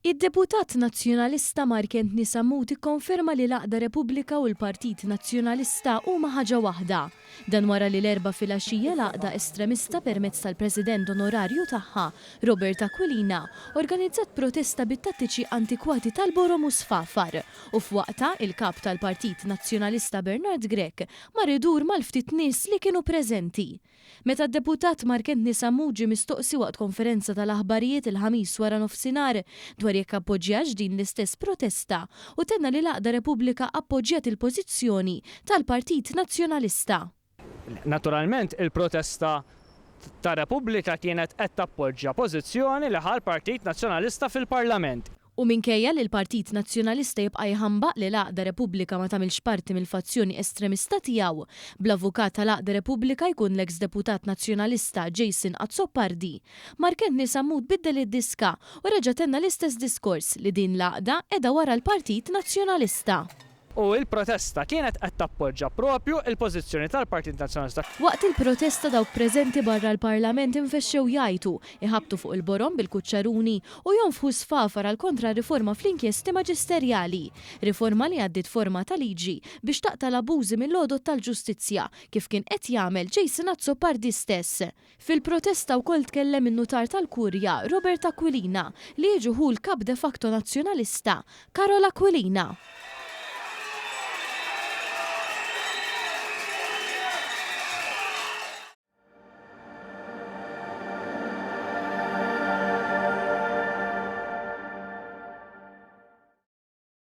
Id-deputat Nazzjonalista Mark Anthony Sammut ikkonferma li l-għaqda Repubblika u l-Partit Nazzjonalista huma ħaġa waħda. Dan wara li l-Erbgħa filgħaxija l-għaqda estremista permezz tal-President Onorarju tagħha, Robert Aquilina, organizzat protesta bit-tattiċi antikwati tal-borom u sfafar u f'waqtha il-Kap tal-Partit Nazzjonalista Bernard Grech mar idur mal-ftit nies li kienu preżenti. Meta d-Deputat Mark Anthony Sammut ġie mistoqsi waqt konferenza tal-aħbarijiet il-Ħamis waranofsinhar dwar jekk appoġġjax din l-istess protesta u tenna li l-għaqda Repubblika appoġġjat il-pożizzjoni tal-Partit Nazzjonalista. Naturalment il-protesta ta' Repubblika kienet qed tappoġġja pożizzjoni li ħa l-Partit Nazzjonalista fil-Parlament. U minkejja li l-Partit Nazzjonalista jibqa' jħambaq li l-għaqda Repubblika ma tagħmilx parti mill-fazzjoni estremista tiegħu, bl-avukat tal-għaqda Repubblika jkun l-eks deputat Nazzjonalista Jason Azzopardi, Mark Anthony Sammut biddel id-diska u reġa' tenna l-istess diskors li din l-għaqda qiegħda wara l-Partit Nazzjonalista. U l-protesta kienet qed tappoġġa propju l-pożizzjoni tal-Partit Nazzjonalista. Waqt il-protesta dawk preżenti barra l-Parlament infexxew jgħajtu, iħabbtu fuq il-borom bil-kuċċaruni u jonfħu sfafar għal kontra r-riforma fl-inkjesti maġisterjali. Riforma li għaddiet forma ta' liġi biex taqta' l-abbużi mill-għodod tal-ġustizzja, kif kien qed jagħmel Jason Azzopardi stess. Fil-protesta wkoll tkellem in-Nutar tal-Kurja, Robert Aquilina, li jiġu ħu l-Kap de facto Nazzjonalista, Karol Aquilina.